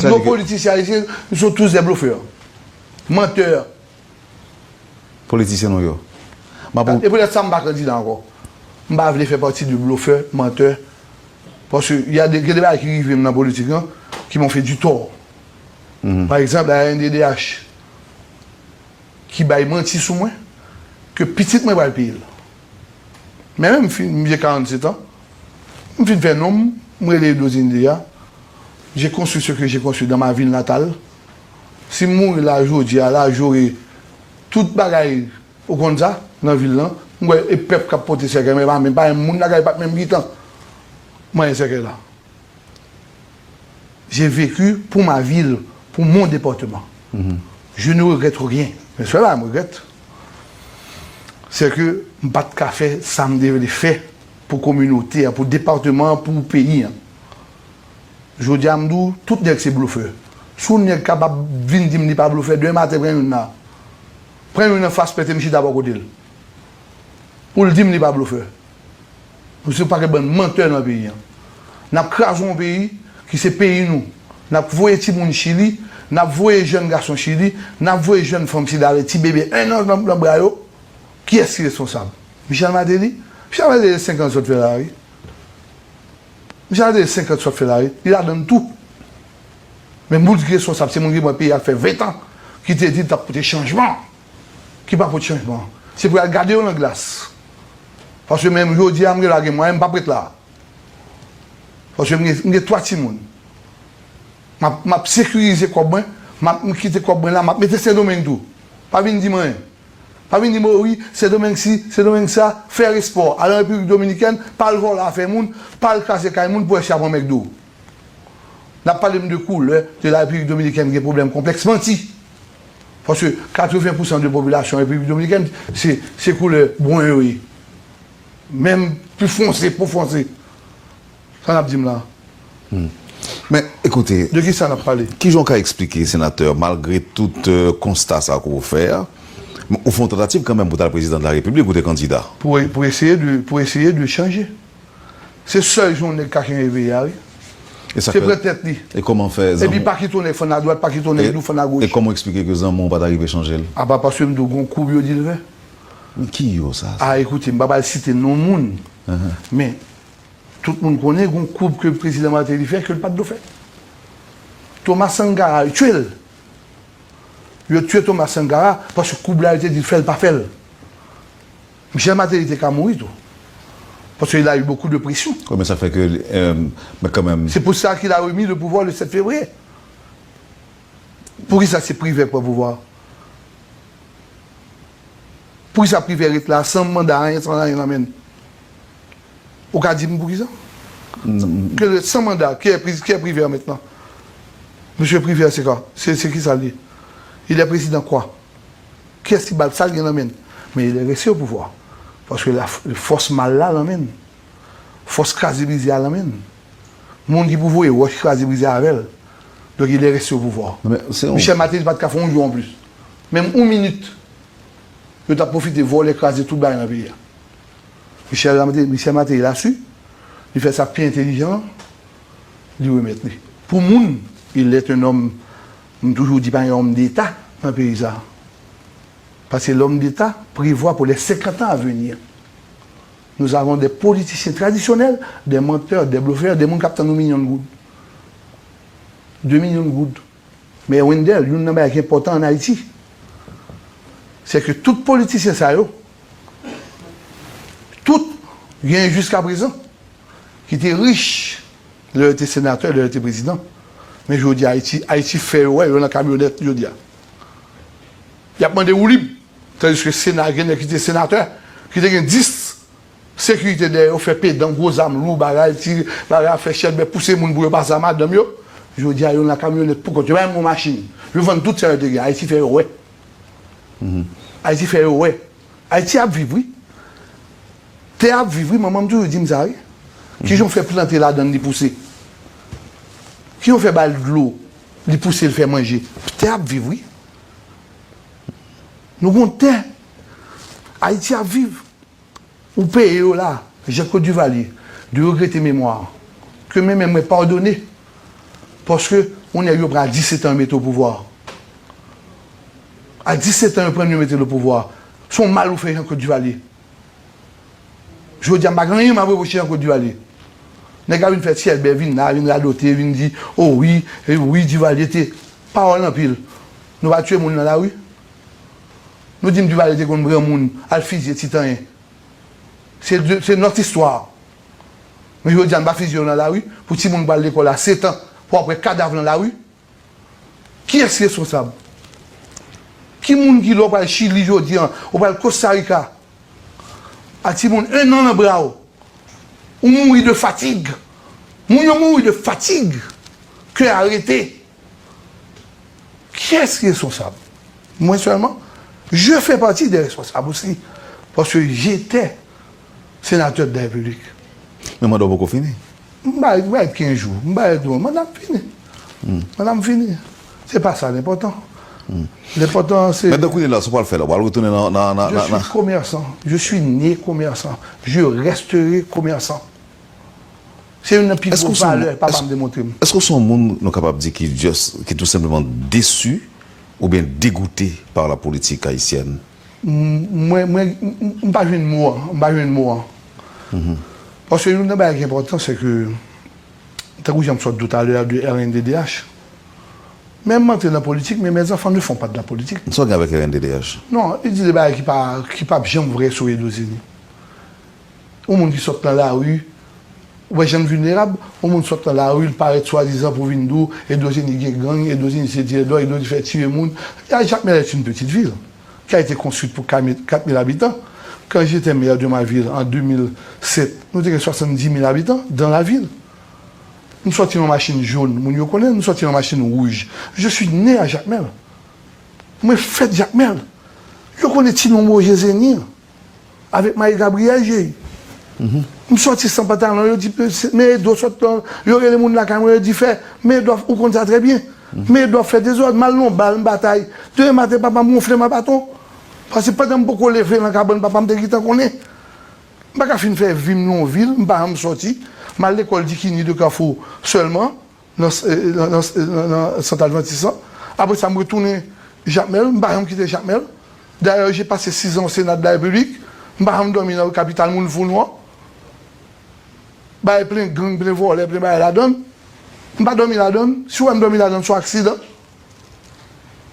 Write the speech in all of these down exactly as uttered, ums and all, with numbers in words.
Nos politiciens haïtiens, ils sont tous des bluffeurs. Menteurs. Politisyen nou yo. M ap E poutèt sa, m pa kandida ankò. M pa vle fè pati de blofè, mantè. Paske y a de, gen de bagay ki rive m nan politik lan, qui m'ont fait du tort. Par exemple, la R N D D H, ki bay manti sou mwen, ke pitit mwen pral peye l. Men menm, m fin, m gen karannset an, m fin fè non m, m rele Edo Zinde a, j'ai construit ce que j'ai construit dans ma ville natale. Si m mouri la jodi a la, j'aurai tout bagay, ou konn sa, nan vil lan, m wè e pèp k ap pote sèkèy, men pa menm, pa menm moun lakay, pa t menm mitan. Mwen, sèkèy la. J'ai vécu pour ma ville, pour mon département. Je ne regrette rien. Men sèl bagay m regrèt, se ke m pa t ka fè sa m te vle fè pou kominote a, pou depatman an, pou peyi an. Jodi a, m di w, tout nèg se blofè. Si yon nèg kapab vin di m li pa blofè, demen maten pran youn la. Pran youn anfas, mete m chita bò kote l. Pou l di m li pa blofè. Nou se yon pakèt bann mantè nan peyi an. N ap kraze yon peyi ki se peyi nou. N ap voye timoun Chili, n ap voye jèn gason Chili, n ap voye jèn fanm Chili avèk ti bebe en an nan, nan bra yo. Kiyès ki responsab? Michel Martelly? Michel Martelly se senkant sòt fè la, wi. Michel Martelly se senkant sòt fè la, wi. Li ladann tou. Men moun ki responsab, se moun ki pran peyi a k fè ven tan, ki te di l t ap pote chanjman. Ki pa pote chanjman. Se pou y al gade yo nan glas. Paske menm jodi a, m gen dwa gen mwayen, m p ap ret la. Paske m gen, m gen twa timoun. M ap, m ap sekirize kòb mwen, m ap, m kite kòb mwen la, m ap mete Sendomeng tou. Pa vin di m anyen. Pa vin di m, o wi, Sendomeng si, Sendomeng sa, fè espò, al an Repiblik Dominikèn, pa al vòlò afè moun, pa al kraze kay moun pou wè si y ap pran McDo. N ap pale m de koulè de la Repiblik Dominikèn gen pwoblèm konplèks, manti. Paske katreven pousan de popilasyon Repiblik Dominikèn, se, se koulè bren yo ye. Menm pi fonse, pou fonse. Sa n ap di m la? Men, ekoute. De ki sa n ap pale? Kijan w ka eksplike, senatè, malgre tout euh, konsta sa ke w fè a, men ou fè yon tantativ kanmenm pou w t al prezidan de la repiblik, ou te kandida? Pou, pou eseye de, pou eseye de chanje. Se sèl jan yon nèg ka chanje peyi a, wi. E sa Se pran tèt li. E kòman fè Epi pa kite yon nèg fann adwat, pa kite yon nèg dou fann agoch. E kòman w eksplike ke zanmi w pa t arive chanje l? A pa paske m di w gen yon koub yo di l fè. Men ki yo sa? A ekoute, m pa pral site non moun. Men, tout moun konnen gen yon koub ke prezidan Martelly fè ke l pa t dwe fè. Thomas Sankara, yo tye l. Yo tye Thomas Sankara paske koub la yo te di l fè l pa fè l. Michel Martelly te ka mouri tou. Parce qu'il a eu beaucoup de pression. Wi, men sa fè ke, euh, men kanmenm. C'est pour ça qu'il a remis le pouvoir le sept février. Poukisa se Privert k pran pouvwa a? Poukisa Privert ret la san manda, anyen, san anyen nan men l? Ou ka di m poukisa? Ke le san manda, qui est, qui est Privert maintenant? Monsieur Privert, c'est quoi? C'est, c'est qui ça, lui? Il est président quoi? Kiyès ki ba l sa l gen nan men l? Men il est resté au pouvoir. Paske la, fòs mal la nan men l. Fòs kraze brize a nan men l. Moun ki pou voye wòch kraze brize avè l. Donk, il est resté au pouvoir. Michel Martelly pa t ka fè yon jou anplis. Menm yon minit. Yo t ap pwofite vòlè kraze tout bagay nan peyi a. Michel Martelly, Michel Martelly la su, li fè sa k pi entelijan an, li remèt li. Pou moun, il est un homme, m toujou di pa gen homme d'État nan peyi sa. Paske l'homme d'État prévoit pour les cinquante ans à venir. Nous avons des politiciens traditionnels, des menteurs, des bluffeurs, des moun k ap tann yon milyon goud. De milyon goud. Men Wendell, youn nan bagay ki enpòtan ann Ayiti, se ke tout politisyen sa yo, tout, gen jiskaprezan, ki te rich, lè yo te senatè, lè yo te prezidan. Men jodi a, Ayiti, Ayiti fè yo wè, yo nan kamyonèt jodi a. Y ap mande woulib. Tandiske Sena, gen nèg ki te senatè, ki te gen dis sekirite dèyè yo, fè pedan, gwo zam lou, bagay, ti bagay, fè chèlbè, pouse moun pou yo pase a madanm yo. Jodi a, yo nan kamyonèt pou kont yo, pa menm gon machin. Yo vann tout sa yo te gen. Ayiti fè yo wè. Ayiti fè yo wè. Ayiti ap viv, wi. Tè ap viv, wi. Manman m toujou di m sa, wi. Kijan w fè plante ladann li pouse? Kijan w fè ba l dlo, li pouse, l fè manje? Tè ap viv, wi. Nou gon tè. Ayiti ap viv. Ou peye yo la, Jean-Claude Duvalier, de regrete memwa ke mwen menm mwen padone. Paske Yon nèg yo pran a disèt an yo mete o pouvwa. A disèt an yo pran yo mete l o pouvwa. Se yon mal ou fè Jean-Claude Duvalier. Jodi a m pa gen anyen m ap repwoche Jean-Claude Duvalier. Nèg la vin fè ti èlbè, vin la, vin radote, vin di, o wi, e wi, Duvalier te. Pawòl anpil. Nou pa tiye moun nan lari. Nou di m Duvalier te konn pran moun, al fizye Titanyen. Se de- se nòt istwa. Men jodi a n pa fizye yo nan lari. Pou timoun pral lekòl a sèt an, pou w ap wè kadav nan lari. Kiyès ki responsab? Ki moun ki lè w pral Chili jodi a, ou pral Costa Rica, a timoun en an nan bra w, ou mouri de fatig. Moun yo mouri de fatig. Kè a rete. Kiyès ki responsab? Mwen sèlman? Je fais partie des responsables aussi. Parce que j'étais sénateur de la République. Men manda w poko fini. M bay, m bay kenz jou. M bay dwa. Manda m fini. Manda m fini. Se pa sa l enpòtan. L enpòtan se. Men donk, kounye a la, sa w pral fè la, w pral retounen nan, nan, nan, Je nan, suis nan commerçant. Je suis né commerçant. Je resterai commerçant. Se youn nan pi Èske gwo w se yon, valè papa m te montre m. Èske w se yon moun nou kapab di ki just, ki tou senpleman desi oubyen degoute par la politique haïtienne? M- Mwen, mwen, m- m- m pa jwenn mo an, m pa jwenn mo an. Paske youn nan bagay ki enpòtan, se ke, tankou jan m sot di w talè a de R N D D H, men m antre nan politik, men mes enfants ne font pas de la politique. Sa w gen avèk R N D D H? Non, li di de bagay ki pa, ki p ap janm vrè sou Edozeni. Yon moun ki sot nan lari, ou wè jan n vilnerab, yon moun sot nan lari, l parèt swadizan pou vin di w, Edozeni gen gang, Edozeni se dilè dwòg, Edozeni fè tiye moun. Ah, Jacmel est une petite ville qui a été construite pour quatre mille habitants. Quand j'étais maire de ma ville en deux mille sept, nou te gen soixante-dix mille habitants dans la ville. M soti nan machin jòn, moun yo konnen, m soti nan machin wouj. Je suis né à Jacmel. Mwen fèt Jacmel. Yo konnen ti non Roger Zeni an. Avèk Marie Gabrielle, Jay. M soti san pantalon, yo di, men Edo sot nan, yo rele moun lakay mwen, yo di fè, men Edo, ou konn sa trè byen. Men Edo fè dezòd, m al nan bal, m batay. Demen maten, papa m wonfle m a baton. Paske pandan m poko leve nan kabann papa m te gentan konnen. M pa ka fin fè vi m nan yon vil, m pa janm soti. M al lekòl Dikini de Kafou sèlman. Nan, nan, nan, nan, nan Sant Advantis lan. Apre sa, m retounen Jakmèl. M pa janm kite Jakmèl. Dayè, j'ai passé six ans au Sénat de la République. M pa janm dòmi nan kapital moun fou nou an. Bagay plen gang, plen vòlè, plen bagay ladann. M pa dòmi ladann. Si w wè m dòmi ladann, se yon aksidan.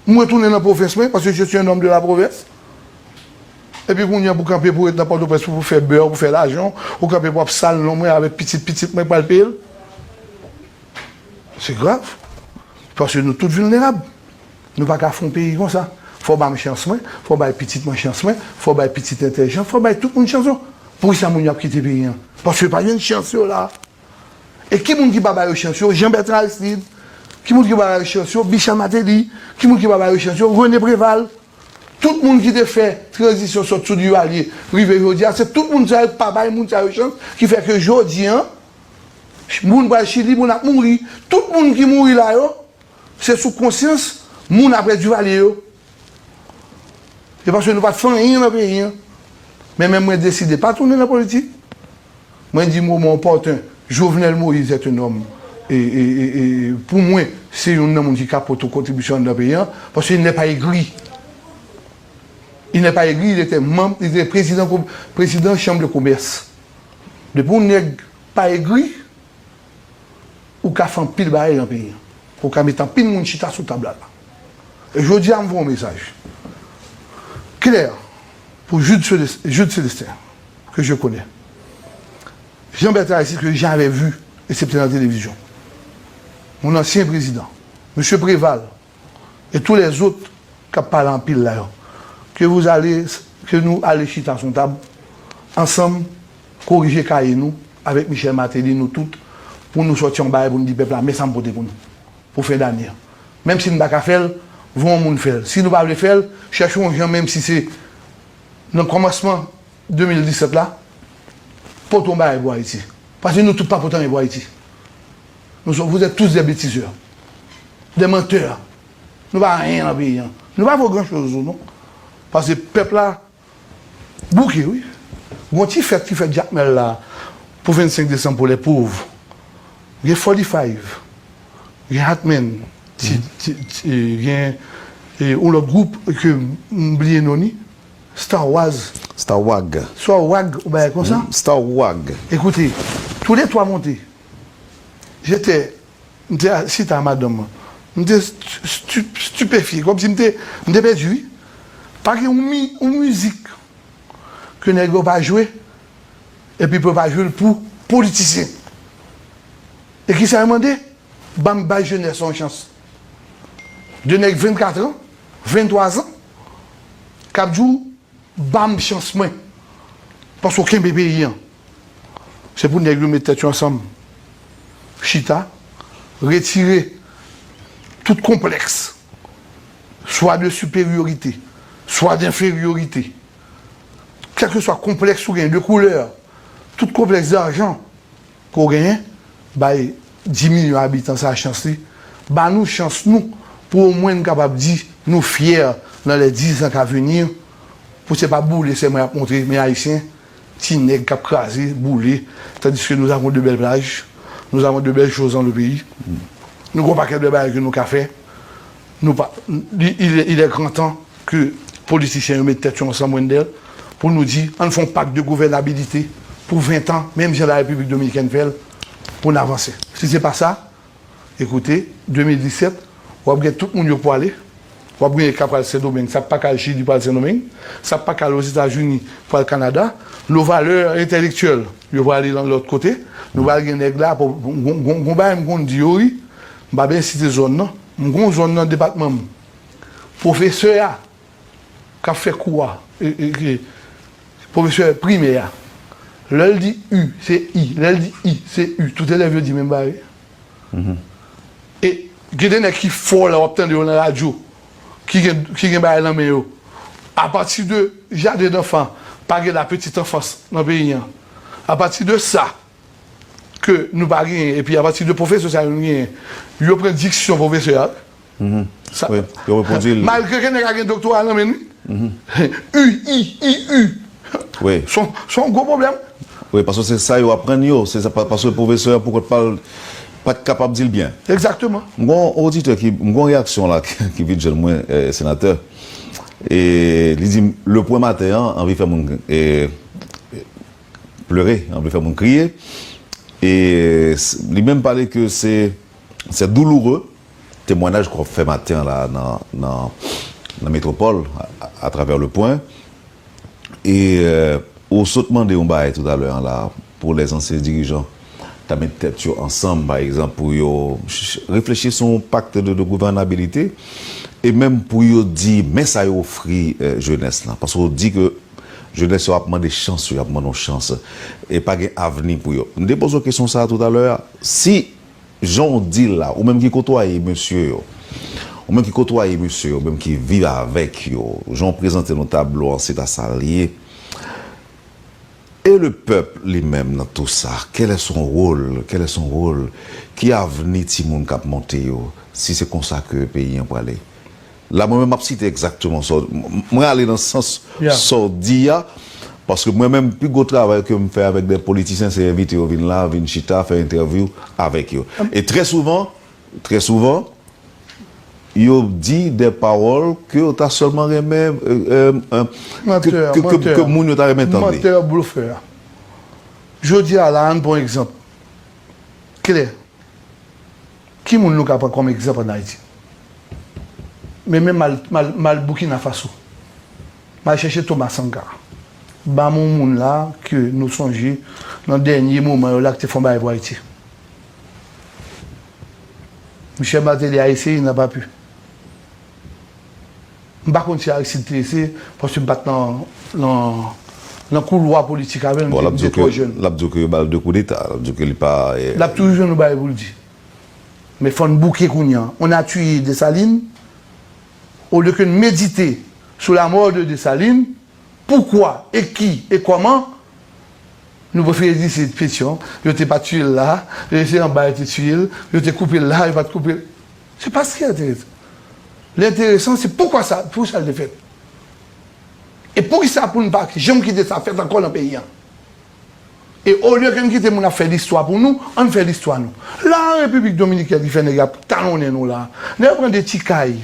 M retounen nan pwovens mwen, paske je suis un homme de la province. Epi kounye a pou kanpe pou ret nan Pòtoprens pou, pou fè bè, pou fè lajan, ou kanpe pou ap sal non mwen avèk pitit pitit mwen k pral peye l. Se grav. Paske nou tout vilnerab. Nou pa ka fè yon peyi konsa. Fò w ba m chans mwen, fò w bay pitit mwen chans mwen, fò w bay pitit entèlijan, fò w bay tout moun chans yo. Poukisa moun yo ap kite peyi an? Paske yo pa jwenn chans yo la. E ki moun ki pa ba yo chans yo? Jean Bertrand Aristide. Ki moun ki pa ba yo chans yo? Michel Martelly. Ki moun ki pa ba yo chans yo? René Préval. Tout moun ki te fè tranzisyon sot sou Duvalier rive jodi a, se tout moun sa yo ki pa bay moun sa yo chans ki fè ke jodi a, moun pral Chili, moun ap mouri. Tout moun ki mouri la yo, se sou konsyans moun apre Duvalier yo. Se paske nou pa t fè anyen nan peyi an. Men menm mwen deside pa tounen nan politik. Mwen di moman opòten, Jovenel Moïse est un homme. E, e, e, e, pou mwen, se youn nan moun ki ka pote kontribisyon anndan peyi an, paske il n'est pas aigri. Il n'est pas aigri, il était membre, il était président, président chambre de commerce. Depi yon nèg pa egri, ou ka fè anpil bagay nan peyi an. Ou ka mete anpil moun chita sou tab la la. E jodi a, m voye yon mesaj klè pou Jude Célestin, Jude Célestin, que je connais. Jean Bertrand Aristide, que j'ai jamais vu, excepté dans la télévision. Mon ancien président, Monsieur Préval, et tous les autres k ap pale anpil la yo, que vous allez, que nous allez chita sou yon tab ansanm, korije kaye nou avèk Michel Martelly, nou tout, pou nou sòti yon bagay pou nou di pèp la, men sa m pote pou nou pou fen dane an. Menm si n pa ka fè l, voye yon moun fè l. Si nou pa vle fè l, chèche yon jan, menm si se nan kòmansman de mil disèt la, pote yon bagay pou Ayiti. Paske nou tout pa pote anyen pou Ayiti. Nou, vous êtes tous des bêtiseurs, des menteurs. Nou pa anyen nan peyi an. Nou pa vo gran choz tou non. Paske pèp la bouke, wi. Gon ti fèt ki fèt Jakmèl la pou vennsenk desanm pou lè pov. Gen Forty Five, gen Hatman, Ti, ti, ti, gen e, yon lòt gwoup ke m bliye non li, Star Wars. Star Wag. Star Wag, ou bagay konsa. Star Wag. Écoutez, tous les trois monté. J'étais, m te chita a madanm mwen. M te stu- stu- stupéfié, kòmsi m te, m te pèdi, wi. Pa gen yon, mi, yon mizik ke nèg yo pa jwe, epi pou yo pa jwe l pou politisyen. E kisa yo mande? Ban m bay jenès yon chans. De nèg vennkat an, venntwa zan, k ap di w, ban m chans mwen. Paske w kenbe peyi an. Se pou nèg yo met tèt yo ansanm. Chita, retire tout konplèks, swa de siperyorite, swa denferyorite. Kèlkeswa konplèks ou gen de koulè, tout konplèks dajan ke w genyen, bay dis milyon abitan sa chans li. Ba nou chans nou, pou omwen n kapab di nou fyè dans les dix ans à venir, pou se pa boule sèlman y ap montre, men Ayisyen, ti nèg k ap kraze, boule, tandis que nous avons de belles plages, nous avons de belles choses dans le pays. Nou gen yon pakèt de bagay ke nou ka fè. Nou pa, il, il est, il est grand temps ke politisyen yo met tèt yo ansanm, Wendell, pou nou di, ann fè yon pak de gouvènabilite pou ven tan, menm jan la Repiblik Dominikèn fè l, pou n avanse. Si se pa sa, ekoute, de mil disèt, w ap gen tout moun yo pwale, w ap gen k ap pral Sendomeng, sa p pa k al Chili pral Sendomeng, sa p pa k al Ozetazini pral Kanada, nos valeurs intellectuelles yo prale nan lòt kote, nou pral gen nèg la, pou, gon, gon, gon bagay m konn di yo, wi, m pa byen site zòn nan, m gon zòn nan depatman m, pwofesè a, k ap fè kou a, e, e, e, pwofesè primè a, lè l di u, se i, lè l di i, se u, tout elèv yo di menm bagay. E gen de nèg ki fò la, w ap tande yo nan radyo, ki gen, ki gen bagay nan men yo. Apati de jaden danfan, pa gen la petite enfance nan peyi an. Apati de sa, ke nou pa genyen, epi apati de pwofesè sa yo nou genyen, yo pran diksyon pwofesè a. Sa, wi, yo repwodui l. Malgre ke nèg la gen doktora nan men l, wi. U, i, i, u. Wi. Se yon, se yon gwo pwoblèm. Wi, paske se sa yo aprann yo. Se sa, pa- paske pwofesè a, pou kont pa l, pa t kapab di l byen. Egzakteman. M gen yon oditè ki, m gen yon reyaksyon la ki, ki vin jwenn mwen, eh, senatè. E li di, le pwen maten an, anvi fè moun, eh, plere, anvi fè moun kriye. E s- li menm pale ke se, c'est douloureux, temwayaj ke w ap fè maten an la nan, nan, nan metwopòl, a, a, atravè le pwen. E, euh, ou sot mande yon bagay toutalè an la, pou les anciens dirigeants ta met tèt yo ansanm, pa egzanp, pou yo ch- ch- reflechi sou yon pakt de, de gouvènabilite, e menm pou yo di, men sa yo ofri, euh, jenès lan. Paske w di ke jenès yo ap mande chans, yo ap mande yon chans, e pa gen avni pou yo. M te poze w kesyon sa a toutalè a. Si jan w di l la, ou menm ki kotwaye mesye yo, ou menm ki kotwaye mesye yo, ou menm ki viv avèk yo, jan w prezante nou tablo an, se ta sa l ye. E le pèp li menm nan tou sa, quel est son rôle, quel est son rôle? Ki avni timoun k ap monte yo, si se konsa ke peyi an prale? La, mwen menm, m ap site egzakteman sa w, m- mwen ale nan sans sa w di a, paske mwen menm, pi gwo travay ke m fè avèk de politisyen, se envite yo vin la, vin chita, fè entèvyou avèk yo. E trè souvan, trè souvan, yo di de pawòl ke yo ta sèlman renmen, euh, euh, euh, ke, Mantè, ke, ke, mantè. Ke moun yo ta renmen tande. Mantè, blofè. Jodi a la, ann pran egzanp klè. Ki moun nou ka pran kòm egzanp ann Ayiti? Men, men m al, m al, m al Burkina Faso. M al chèche Thomas Sankara. Ban m yon moun la ke nou sonje nan dènye moman yo la ki te fè yon bagay pou Ayiti. Michel Martelly a essayé, il n'a pas pu. M pa konn si Aristide te eseye, paske m pa t nan, nan, nan koulwa politik avè l, m te, m te twò jèn. L ap di w ke yo ba l de koudeta, l ap di w ke li pa, eh, L ap toujou jwenn yon bagay pou l di. Men fò n bouke kounye a. On a tué Dessalines, au lieu que n medite sur la mort de Dessalines, poukwa e ki e kòman, nou prefere di se Petion, yo te pa tiye l la, e se anba yo te tiye l, yo te koupe l la, yo pa t koupe l. Se pa sa ki enteresan. L enteresan, se poukwa sa, pou sa l te fèt. E poukisa pou n pa janm kite sa fèt ankò nan peyi an? E olye ke n kite moun ap fè listwa pou nou, ann fè listwa nou. La, an Repiblik Dominikèn, ki fè nèg ap talonnen nou la. Nèg yo pran de ti kay,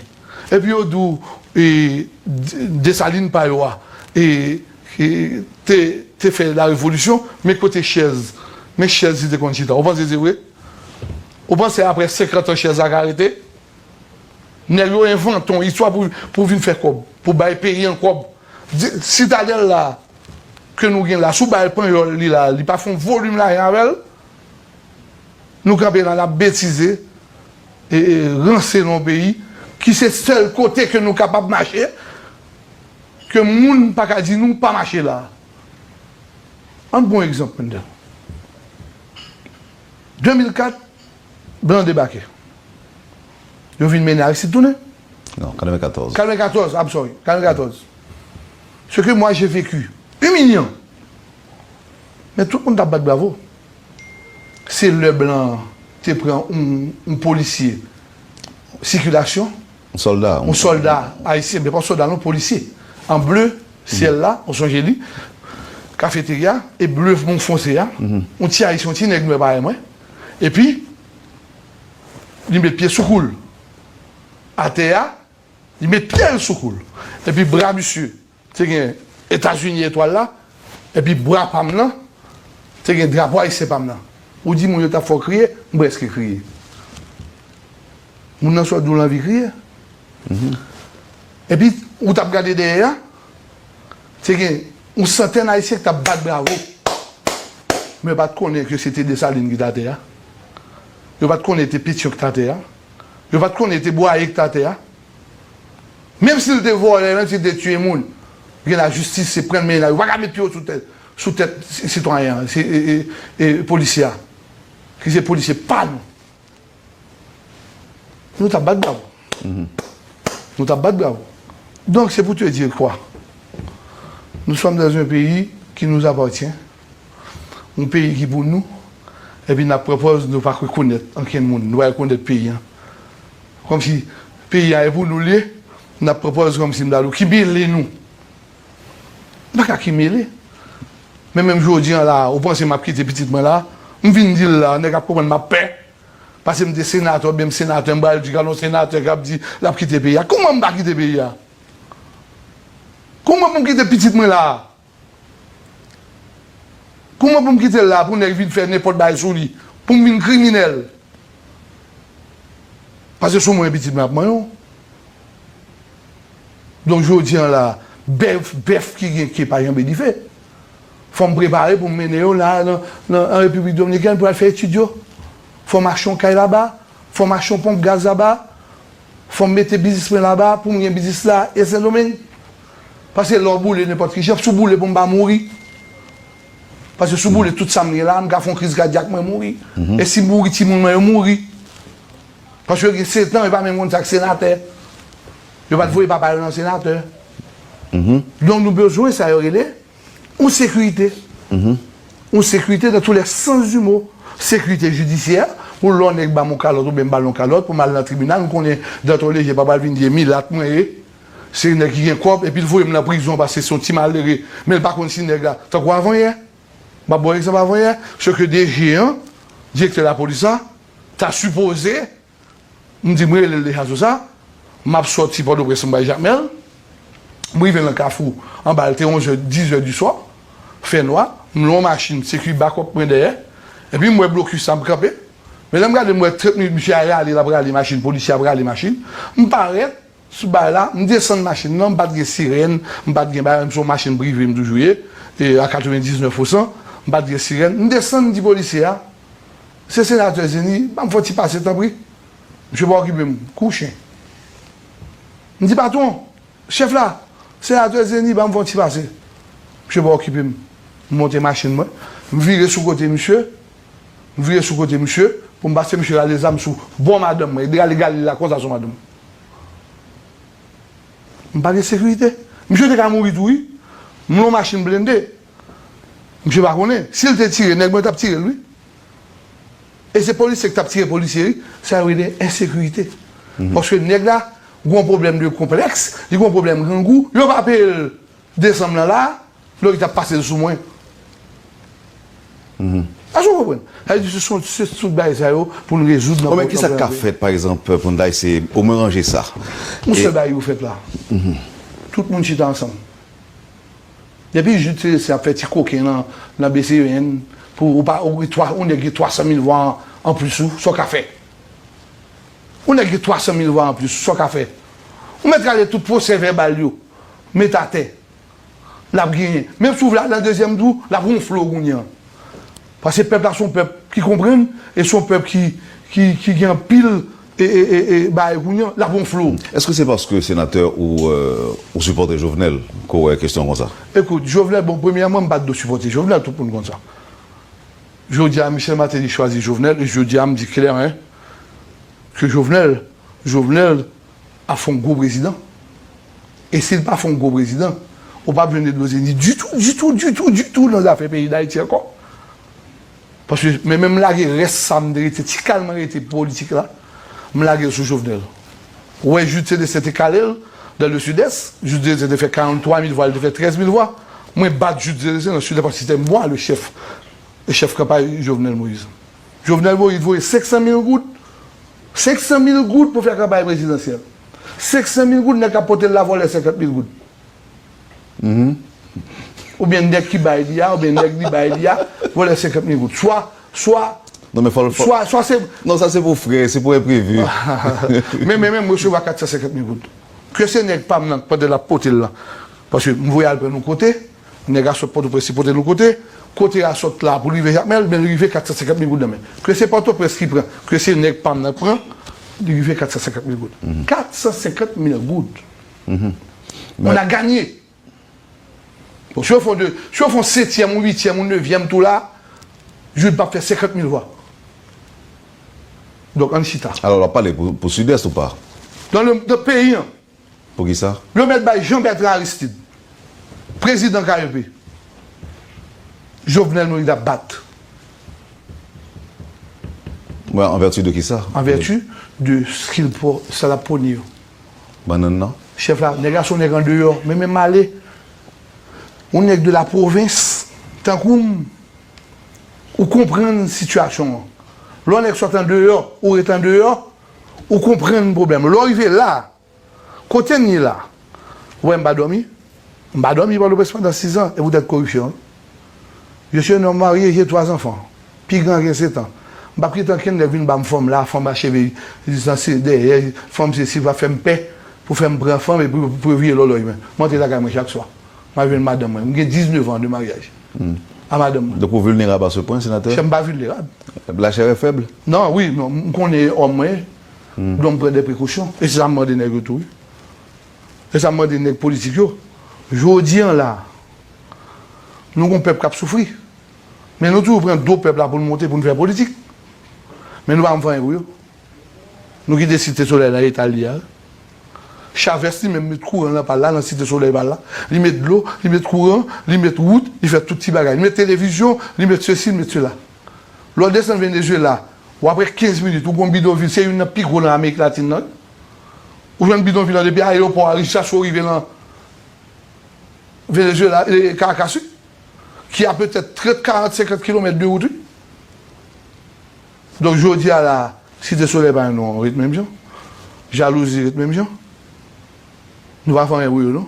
epi yo di w, e, D-, Desalin pa yo a, e, e, te, te fè la revolisyon, men kote chèz, men chèz li te konn chita. Ou panse se vre? Ou panse apre senkant an chèz la ka rete? Nèg yo envante yon istwa pou, pou vin fè kòb, pou bay peyi an kòb. Di-, Sitadèl la, ke nou gen la, si w ba l panyòl li la, li pa fè yon volim lajan avè l, nou kanpe la, n ap betize, e, e, ranse nan yon peyi ki se sèl kote ke nou kapab mache, ke moun pa ka di nou pa mache la. Ann pran yon egzanp, Mendel. De mil kat, blan debake. Yo vin mennen Aristide tounen. Non, katrevennkatrèz. Katrevennkatrèz, I'm sorry, katrevennkatrèz. Ce que moi j'ai vécu, imilyan. Men tout moun t ap bat bravo. Se lè blan te pran yon, yon polisye sikilasyon, Yon sòlda. yon sòlda ayisyen, men pa yon sòlda non, polisye, an ble syèl la, ou sonje li, kafeterya, e ble moun fonse a, yon ti ayisyen, yon ti nèg nwè parèy mwen, epi li met pye sou kou l. Atè a, li met pye l sou kou l. Epi bra misye te gen Etazini etwal la, epi bra pa m nan te gen drapo ayisyen pa m nan. Ou di moun yo t ap fè w kriye, m prèske kriye. Moun nan sot di w l anvi kriye. Epi, ou t ap gade dèyè a, te gen yon santèn ayisyen ki t ap bat bravo. Men yo pa t konnen ke se te Desalin ki t atè a. Yo pa t konnen te Petyon ki t atè a. Yo pa t konnen te Bwaye ki t atè a. Menm si l te vòlè, menm si l te tiye moun, gen lajistis, se pran l mennen la. Yo pa ka met pye yo sou tèt, sou tèt sitwayen an, se, e, e, e, polisye a, ki se polisye pa nou. Nou t ap bat bravo. Nou t ap bat bravo. Donc, c'est pour te dire quoi? Nous sommes dans un pays qui nous appartient, yon peyi ki pou nou, epi n ap pran pòz nou pa rekonèt ankenn moun, nou pa rekonèt peyi a. Kòmsi peyi a e pou nou l ye, n ap pran pòz kòmsi m ta di w ki mele nou. M pa ka ki mele. Men menm jodi an la, ou panse m ap kite pitit mwen la? M vin di l la, nèg ap konprann m ap pè. Paske m te senatè, oubyen m senatè, m pral di gade yon senatè k ap di l ap kite peyi a. Kouman m pa kite peyi a? Kouman pou m kite pitit mwen la? Kouman pou m kite l la pou nèg vin fè nenpòt bagay sou li, pou m vin kriminèl? Paske sou mwen pitit mwen ap manyen w. Donk jodi an la, bèf, bèf ki gen ke pa janbe dife. Fò m prepare pou m mennen yo la nan, nan, an Repiblik Dominikèn pou al fè etid yo. Fò m achte yon kay laba, fò m achte yon ponp gaz laba, fò m mete biznis mwen laba pou m gen biznis la e Sendomeng. Paske lè w boule nenpòt ki jan, si w boule pou m pa mouri. Paske si w boule tout sa m gen la, m ka fè yon kriz kadyak mwen mouri. E si m mouri, timoun mwen yo mouri. Paske yo gen sèt an, yo pa menm konn sa k senatè. Yo pa t voye papa yo nan senatè. Donk nou bezwen sa yo rele yon sekirite. Yon sekirite dans tous les sens du mot. Sekirite jidisyè, pou lè yon nèg ba m yon kalòt oubyen m ba l yon kalòt, pou m al nan tribinal, m konnen Danton Leje pa pral vin di e milat mwen ye. Se nèg ki gen kòb, epi l voye m nan prizon paske se yon ti malere, men l pa konn si nèg la, tankou avanyè. M ap ba w egzanp avanyè, se ke D G an, direktè lapolis la, ta sipoze, m di m rele l deja sou sa, m ap sòti Pòtoprens m bay Jakmèl, m rive nan Kafou, anba l te onzè, dizè di swa, fè nwa, m lwe yon machin, se ki bakòp mwen dèyè, epi m wè blokis la ap kanpe, men lè m gade m wè trant minit misye a rale, l ap rale machin, polisye ap rale machin, m parèt, sou bay la, m desann machin nan, m pa t gen sirèn, m pa t gen bagay, m se yon machin prive m toujou ye, e a katrevendiznèf pousan, m pa t gen sirèn. M desann, m di polisye a, se senatè Zenny, ban m fè yon ti pase tanpri. Misye pa okipe m, kou chen. M di patwon, chèf la, senatè Zenny, ban m fè yon ti pase. Misye pa okipe m. M monte machin mwen, m vire sou kote misye, m vire sou kote misye, pou m pase misye rale zam sou bò madanm mwen, li rale galil la konsa sou madanm. M pa gen sekirite. Misye te ka mouri tou wi. M nan yon machin blende. Misye pa konnen. Si l te tire, nèg mwen t ap tire l wi. E se polisye k t ap tire polisye wi. Sa yo rele ensekirite. Paske nèg la gen yon pwoblèm de konplèks, li gen yon pwoblèm grangou, yo pa peye l desanm nan la, lè yo t ap pase l sou mwen. Èske w konprann? Sa vle di se sou, se sou bagay sa yo pou n rezoud nan. Bon, men kisa k ka fèt, pa egzanp, pou n ta eseye omwen ranje sa? Yon sèl bagay ki pou fèt la. Tout moun chita ansanm. Depi Jude Célestin ap fè ti koken nan, nan B C E N, pou ou pa, ou, ou nèg gen twa san mil vwa an, an plis ou, sa w ka fè? Yon nèg gen twa san mil vwa an plis ou, sa w ka fè? Ou mèt rale tout pwosè vèbal yo, met atè. L ap genyen. Menm si w vle al nan dezyèm tou, l ap wonfle w kounye a. Paske pèp la se yon pèp ki konprann, e se yon pèp ki, ki, ki gen anpil e, e, e, e, bagay kounye a, l ap wonfle w. Èske se paske senatè ou, euh, ou sipòte Jovenel ke w wè kesyon konsa? Ekout, Jovenel, bon, premyèman, m pa t dwe sipòte Jovenel, tout moun konn sa. Jodi a, Michel Martelly chwazi Jovenel, e jodi a, m di klè, hein, ke Jovenel, Jovenel ap fè yon gwo prezidan. E si l pa fè yon gwo prezidan, ou p ap jwenn Edlo Zeni ditou, ditou, ditou, ditou nan zafè peyi Dayiti ankò. Paske, men, men m lage rès sa m te rete, ti kal mwen rete politik la, m lage l sou Jovenel. Ou wè, Jude Célestin te kale l dans le Sud-Est, Jude Célestin te fè karant twa mil vwa, li te fè trèz mil vwa. Mwen bat Jude Célestin nan Sud-Est paske se te mwa le chèf, le chèf kanpay Jovenel Moïse. Jovenel Moïse voye senk san mil goud, senk san mil goud pou fè kanpay prezidansyèl. Senk san mil goud, nèg k ap pote l la vòlè senkant mil goud. Oubyen nèg ki bay li a, oubyen nèg li bay li a, vòlè senkant mil goud. Swa, swa, non, men fò, fò, swa, swa se non, sa se pou frè, se pou enprevi. Men, men, men, m resevwa kat san senkant mil goud. Ke se nèg pa m nan, pandan l ap pote l lan. Paske m voye al pran l yon kote, nèg a sot Pòtoprens, li pote l yon kote, kote a sot la pou l rive Jakmèl, men li rive kat san senkant mil goud nan men. Ke se Pòtoprens ki pran, ke se nèg pa m nan pran, li rive kat san senkant mil goud. Kat san senkant mil goud. On a gagné. Bon, si yo fè de, si yo fè setyèm ou uityèm ou nevyèm tou la, Jude p ap fè senkant mil vwa. Donk, ann chita. Alò, w ap pale pou, pou Sidès ou pa? Nan le, nan peyi an. Poukisa? Yo mèt bay Jean Bertrand Aristide, prezidan K E P. Jovenel Moïse ap bat. Mwen, an vèti de kisa? An vèti de skill po, sa l ap pwone yo. Bannann nan? Chèf la, nèg la se yon nèg andeyò, men menm ale. Yon nèg de la pwovens, tankou m, ou konprann sitiyasyon an. Lè yon nèg sot andeyò, ou ret andeyò, ou konprann pwoblèm. Lè w rive la, kote n ye la? Ou wè m pa dòmi? M pa dòmi Pòtoprens pandan sis an, e poutèt koripsyon an. Je suis un homme marié, j'ai trois enfants. Pi gran gen sèt an. M p ap kite ankenn nèg vin ba m fanm la, fanm a cheve sanse dèyè, fanm sesi, va fè m pè, pou fè m pran fanm, epi pou, pou yo vire lòlòy mwen. M antre lakay mwen chak swa. M al jwenn madanm mwen. M gen diznèf an de maryaj. A madanm mwen. Donk ou vilnerab à ce point, sénateur? Chè, m pa vilnerab. La chair est faible? Non, wi, non, m konnen òm mwen. Donk m pran de prekosyon. E se sa m mande nèg yo tou, wi. E sa m mande nèg politik yo. Jodi an la, nou gon pèp k ap soufri. Men nou toujou pran do pèp la pou n monte, pou n fè politik. Men nou pa janm fè anyen pou yo. Nou kite Site Solèy nan eta l ye a. Chavès li menm met kouran nan pa l la, nan Site Solèy pa l la. Li met dlo, li met kouran, li met wout, li fè tout ti bagay. Li met televizyon, li met sesi, li met sela. Lè w desann Venezuela, w ap wè kenz minit, ou gon bidonvil, se youn nan pi gwo nan Amerik Latin nan. Ou jwenn bidonvil lan depi ayewopò a jiskaske w rive nan Venezuela, e, Caracas, wi, ki a petèt trant, karant, senkant kilomèt de wout, wi. Donk, jodi a la, Site Solèy pa yon non ret menm jan. Jalouzi ret menm jan. Nou pa fè anyen pou yo, non.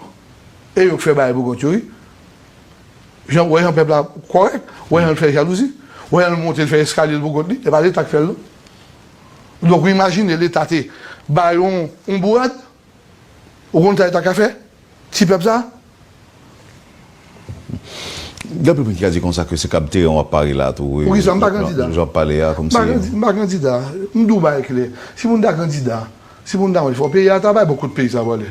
E yo k fè bagay pou kont yo, wi. Jan, wè jan pèp la kòrèk, wè jan l fè jalouzi, wè jan l monte, l fè eskalye l pou kont li, e pa Leta k fè l, non. Donk, ou imajine Leta te ba yo yon, yon bourad, ou konn sa Leta ka fè? Ti pèp sa? Gen anpil moun ki ka di konsa ke se kab teren w ap pare la tou, wi. Poukisa m pa kandida? Jan w ap pale a, kòmsi. M pa kandi-, m pa kandida. M di w bagay klè. Si moun ta kandida, si moun ta mande, fò peyi a ta bay, bò kot peyi sa pwale.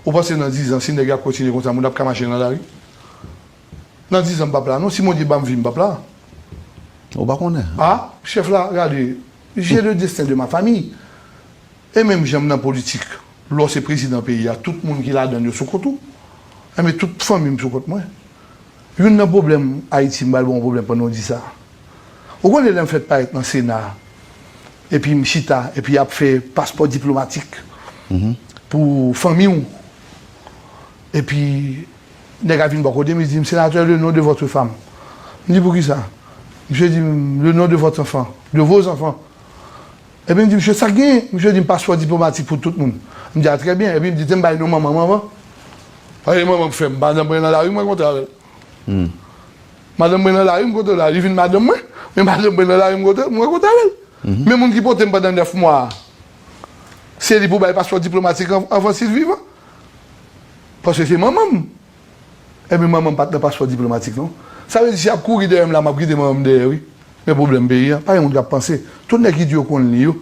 Ou panse nan diz an, si nèg y ap kontinye konsa, moun ap ka mache nan lari? Nan diz an, m p ap la, non. Si Bondye ban m vi, m p ap la. Ou pa konnen. A, chèf la, gade, j'ai le destin de ma famille. E menm jan m nan politik, lè w se prezidan peyi a, tout moun ki ladan l yo sou kont ou. Enben, tout fanmi m sou kont mwen. Youn nan pwoblèm Ayiti, m pral ba w yon pwoblèm pandan w di sa. Ou konnen lè m fèk parèt nan Sena, epi m chita, epi y ap fè paspò diplomatik pou fanmi w. Epi, nèg la vin bò kote m, li di m, Sénateur, le nom de votre femme. M di, poukisa? Misye di m, le nom de votre enfant, de vos enfants. Epi m di, "Misye, sa k genyen?" Misye di m, "Paspò diplomatik pou tout moun." M di, "A, trè byen." Epi m di, "Te m bay non manman m anvan." Paske manman m frè m, madanm mwen nan lari, m rankontre avè l. Madanm mwen nan lari, m kote l la, li vin madanm mwen, men madanm mwen nan lari, m kote, m rankontre avè l. Men moun ki pote m pandan nèf mwa a, se li pou bay paspò diplomatik an-, anvan si l vivan. Paske se manman m. Ebyen, manman m pa t nan paspò diplomatik, non. Sa vle di, si y ap kouri dèyè m la, m ap kite manman m dèyè, wi. Men pwoblèm peyi a, pa gen moun k ap panse. Tout nèg ki di yo konn li yo,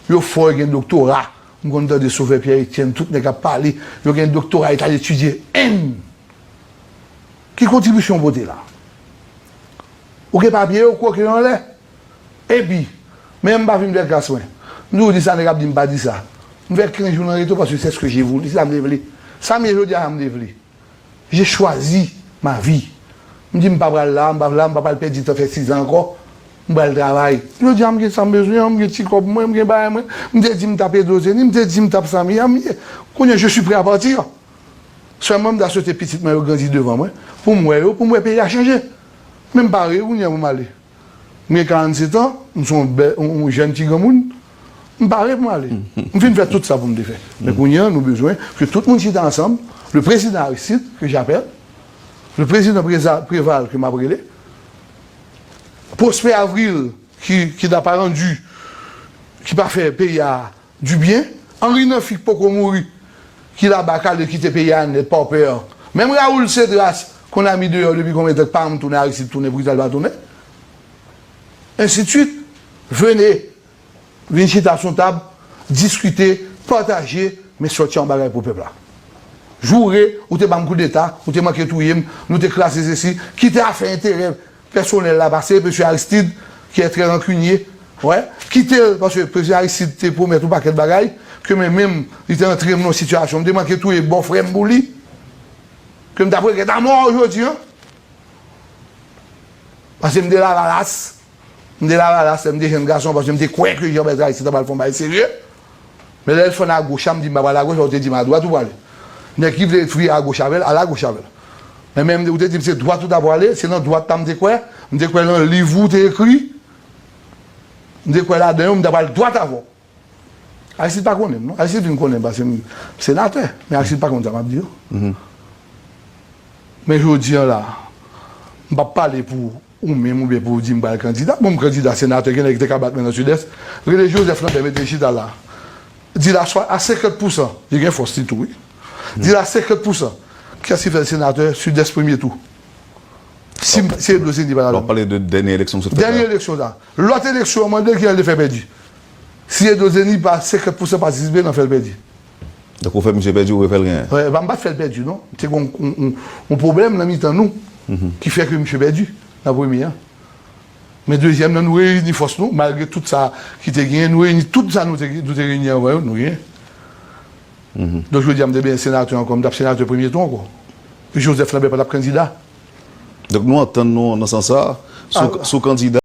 yo fò, yo gen doktora. M konn tande Sovè Pyè Etyèn, tout nèg ap pale, yo gen doktora, yo t al etidye. Enn! Ki kontribisyon w pote la? Ou gen papye yo, kwoke yo anlè. Epi, men m pa vin fè gras mwen. M toujou di sa, nèg ap di m pa di sa. M fè kenz jou nan reto paske c'est ce que j'ai voulu, se sa m te vle. Sa m ye jodi a, m te vle. J'ai choisi ma vie. M di m pa pral la, m pa la, m pa pral pèdi tan fè sizan ankò. M pral travay. Jodi a m gen sa m bezwen an, m gen ti kòb mwen, m gen bagay mwen. M te di m t ap ede Ozeni, m te di m t ap sa m ye a, m ye. Kounye a, je suis prêt à partir. Sèlman m ta swete pitit mwen yo grandi devan mwen, pou m wè yo, pou m wè peyi a chanje. Men m pare kounye a pou m ale. M gen karannsèt an, m se yon bè-, yon, yon jèn ti granmoun. M pare pou m ale. M fin fè tout sa pou m te fè. Men kounye a, nou bezwen ke tout moun chita ansanm. Le président Aristide, que j'appelle, le président Préza-, Préval, ke m ap rele, Prosper Avril, ki, ki n'a pas rendu, ki pa fè peyi a du bien. Henri Nafi k poko mouri, ki laba kale kite peyi a nèt pa pè. Menm Raoul Cédras, qu'on a mis dehors depuis combien de temps, k pa janm tounen Aristide tounen, pou ki sa l pa tounen? Ainsi de suite. Venez, vin chita sou yon tab, diskite, pataje, men sòti yon bagay pou pèp la. Joure, ou te ban m koudeta, ou te manke touye m, nou te kraze sesi, kite afè enterè pèsonèl la pase, mesye Aristide, qui est très rancunier, wè, kite l, paske prezidan Aristide te pwomèt yon pakèt bagay, ke mwen menm, li te antre m nan yon sitiyasyon, m te manke touye bò frè m pou li, ke m t ap regrèt amò jodi a. Paske m te lavalas, m te lavalas, m te jèn gason, paske m te kwè ke Jean Bertrand Aristide ta pral fè yon bagay serye. Men lè l fè n agoch a, m di m pa pral agoch, ou te di m adwat ou prale. Nèg ki vle vire agoch avè l, al agoch avè l. Men menm ou te di m se dwat ou ta prale, se nan dwat la m te kwè, m te kwè nan liv ou te ekri, m te kwè ladan yo, m ta pral dwat avè w. Aristide pa konnen m, non. Aristide vin konnen m paske m senatè, men Aristide pa konn sa m ap di yo. Men jodi a la, m p ap pale pou ou menm oubyen pou w di m pral kandida. Bon, m kandida senatè, gen nèg ki te ka bat mwen nan Sidès. Rele Joseph Lambert, mete l chita la. Di l a swa-, a senkant pousan, li gen fòs li tou, wi. Di l a senkant pousan, kiyès ki fè l senatè Sidès premye tou? Si, si Eddo Zeni pa la. W ap pale de dènye eleksyon sou tèt la. Dènye eleksyon sa. Lòt eleksyon, mande l ki jan l te fè pèdi. Si Eddo Zeni pa senkant pousan patisipe nan fè l pèdi. Donk, ou fè misye pèdi, ou refè l genyen? Wè, m pa t fè l pèdi, non. Se yon, yon, yon, yon pwoblèm nan mitan nou ki fè ke misye pèdi nan premye a. Men dezyèm nan, nou reyini fòs nou, malgre tout sa ki te genyen, nou reyini tout sa nou te, nou te reyini anvan yo, nou genyen. Donk, jodi a, m te benyen senatè ankò, m t ap senatè premye tou ankò. Joseph Lambert pa t ap kandida. Donk, nou antann nou nan sans sa, sou, sou kandida.